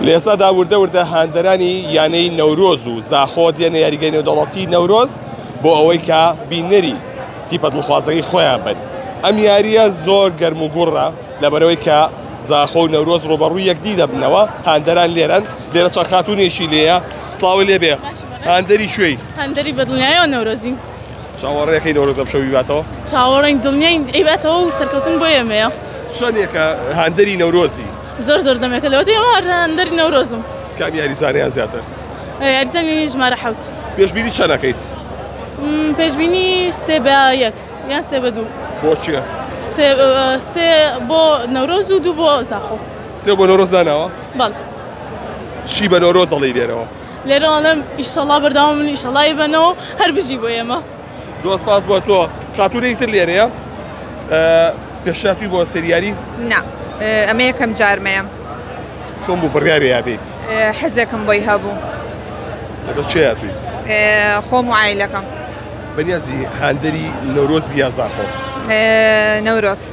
لە ئێستادا وردە وردە هاندەرانی یانەی نەورۆز و زاخۆ دێنە یاریگای نێودەوڵەتی نەورۆز بۆ ئەوەی کە بینەری تیپە دڵخوازەکەی خۆیان بن. ئەم یارییە زۆر گەرم و گوڕە لەبەرئەوەی کە زاخۆ و نەورۆز ڕووبەڕووی یەکدی دەبنەوە، هاندەران لێرەن، لێرە چەند خاتوونێکی لێیە، سڵاوت لێبێ، هاندەری کوێی؟ هاندەری بەدڵنیایەوە نەورۆزین. چاوەڕێکەی نەورۆز ئەمشەو بیباتەوە؟ چاوەڕێین دڵنیاین ئەیباتەوە و سەرکەوتن بۆ ئێمەیە. چەندێکە هاندەری نەورۆزی؟ زۆر زۆر دەمێکە لەوەتەی ئەمە هاندەری نەورۆزم. کام یاریزانیان زیاتر؟ یاریزانی ژمارە حەوت. پێشبینی چەند ئەکەیت؟ پێشبینی سێ بە یەک یان سێ بە دوو. بۆ کێ؟ سێ بۆ نەورۆز و دوو بۆ زاخۆ. سێ بۆ نەورۆز داناوە؟ بەڵێ. چی بە نەورۆز ئەڵێی لێرەوە؟ لێرەوە ئەڵێم ئیشەڵا بەردەوام بن ئیشەڵا ئەیبەنەوە هەر بژی بۆ ئێمە. زۆر سپاس بۆ تۆ. خاتوونێکی تر لێرەیە پێشهاتووی بۆ سەیری یاری؟ نا ئەمە یەکەم جارمەیە. چۆن بوو بڕیاری یا بیت؟ حەزێکم بۆی هەبوو. لەگەڵ کێ هاتووی؟ خۆم و عایلەکەم. بەنیازی هاندەری نەورۆز بی یا زاخۆ؟ نەورۆز.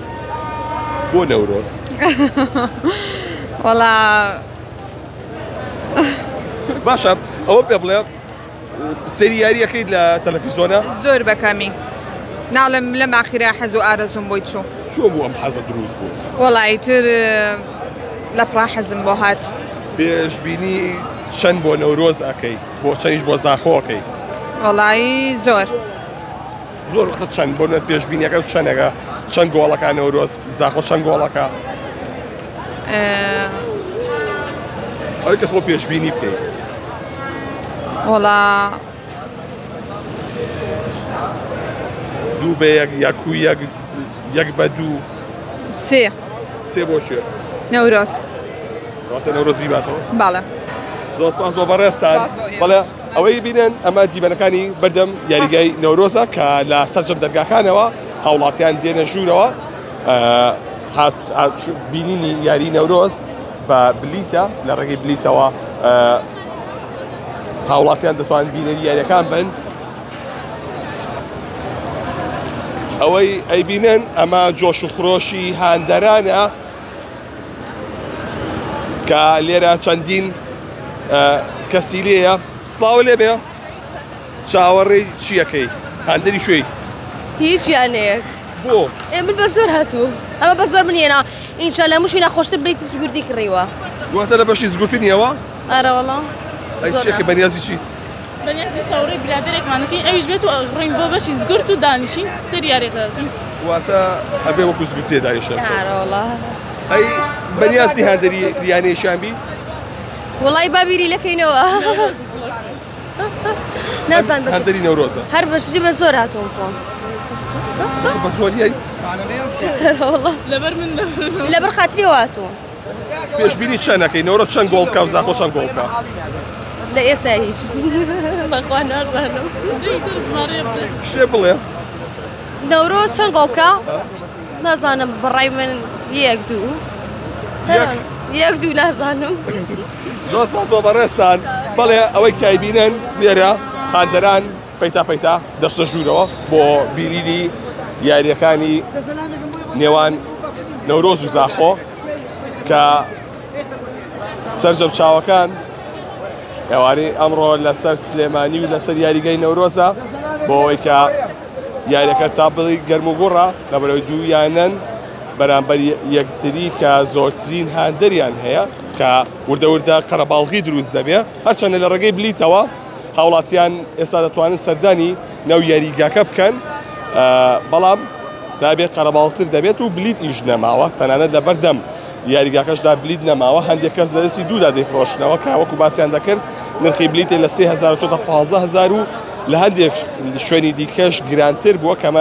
بۆ نەورۆز؟ وەڵا باشە ئەوە پێ بڵێ سەیری یاریەکەیت لە تەلەفیزۆنە؟ زۆر بەکەمی ناڵێم لەم ئاخیرا حەز و ئارەزوم بۆی چوو. چۆن بوو ئەم حەزە دروست بوو؟ وەڵا ئیتر لە پڕا حەزم بۆ هات. پێشبینی چەند بۆ نەورۆز ئەکەی بۆ چەندیش بۆ زاخۆ ئەکەی؟ وەڵایی زۆر. زۆر وەخت چەند بۆ پێشبینیەکە چەندەکە چەند گۆڵەکە نەورۆز زاخۆ چەند گۆڵەکە؟ ئەوەی کە خۆ پێشبینی بکەیت. وەڵا دوو بە یەک یەک و یەک یەک بە دوو سێ سێ بۆ کێ؟ نەورۆز. واتە نەورۆز بیباتەوە؟ بەڵێ. زۆر سپاس بۆ بەڕێزتان. سپاس بۆ ئێوەش. بەڵێ ئەوەی بینن ئەمە دیمەنەکانی بەردەم یاریگای نەورۆزە کە لە سەرجەم دەرگاکانەوە هاوڵاتیان دێنە ژوورەوە بینینی یاری نەورۆز بە بلیتە لە ڕێگەی بلیتەوە هاوڵاتیان دەتوان بینەری یاریەکان بن ئەوەی ئەیبینن ئەمە جۆش و خرۆشی هاندەرانە کە لێرە چەندین کەسی لێیە سڵاوە لێبێ چاوەڕێی چیەکەی هاندەری شوێی هیچ یانەیەک بۆ ئێ من بە زۆر هاتوو ئەمە بە زۆر من هێنا ئینشا لە مشی ناخۆشتر بلیتی زگوردی کڕیوە واتە لە بەشی زگورتنیەوە ئەرە وەڵا ئەی چیەکەی بەنیازی چیت بەنیازی چاوەڕێی برادەرێکمان دەکەین ئەویش بێت و ڕۆین بۆ بەشی زگورت و دانیشین سەیری یاریەکە دەکەین. واتە ئەبێ وەکو زگورتێ دانیشن ئەمشەو. ئارە وەڵا. ئەی بەنیازی هاندەری یانەیەکیان بی؟ وەڵای با بیری لەکەینەوە. نازان بەش هاندەری نەورۆزە. هەر بەشی بە زۆر هاتووم خۆم. بە زۆر یایت؟ وەڵا. لەبەر من لەبەر خاتریەوە هاتووم. پێشبینی چەند ئەکەی نەورۆز چەند گۆڵ بکا و زاخۆ چەند گۆڵ بکا؟ لە ئێستا هیچ بەخوا نازانم. شتێ بڵێ. نەورۆز چەند گۆڵ بکا؟ نازانم بەڕای من یەک دوو. یەک دوو نازانم. زۆر سپاس بۆ بەڕێزتان. بەڵێ ئەوەی کایبینن لێرە هاندەران پەیتا پەیتا دەچنە ژوورەوە بۆ بینینی یارییەکانی نێوان نەورۆز و زاخۆ کە سەرجەم چاوەکان ئێوارەی ئەمڕۆ لەسەر سلێمانی و لەسەر یاریگای نەورۆزە بۆ ئەوەی کە یاریەکە تا بڵی گەرم و گوڕە لەبەرەوەی دوو یانەن بەرامبەر یەکتری کە زۆرترین هاندەریان هەیە کە وردە وردە قەرەباڵغی دروست دەبێ هەرچەندە لە ڕێگەی بلیتەوە هاوڵاتیان ئێستا دەتوانن سەردانی ناو یاریگاکە بکەن بەڵام دابێت قەرەباڵتر دەبێت و بلیت ئیش نەماوە تەنانەت لە بەردەم یاریگاکەشدا بلیت نەماوە هەندێک کەس لە دەستی دوودا دەیفرۆشنەوە کە وەکو باسییان دەکرد نرخی بلیتێ لە 3000 چۆتە 15000 و لە هەندێک شوێنی دیکەش گرانتر بووە کەمە.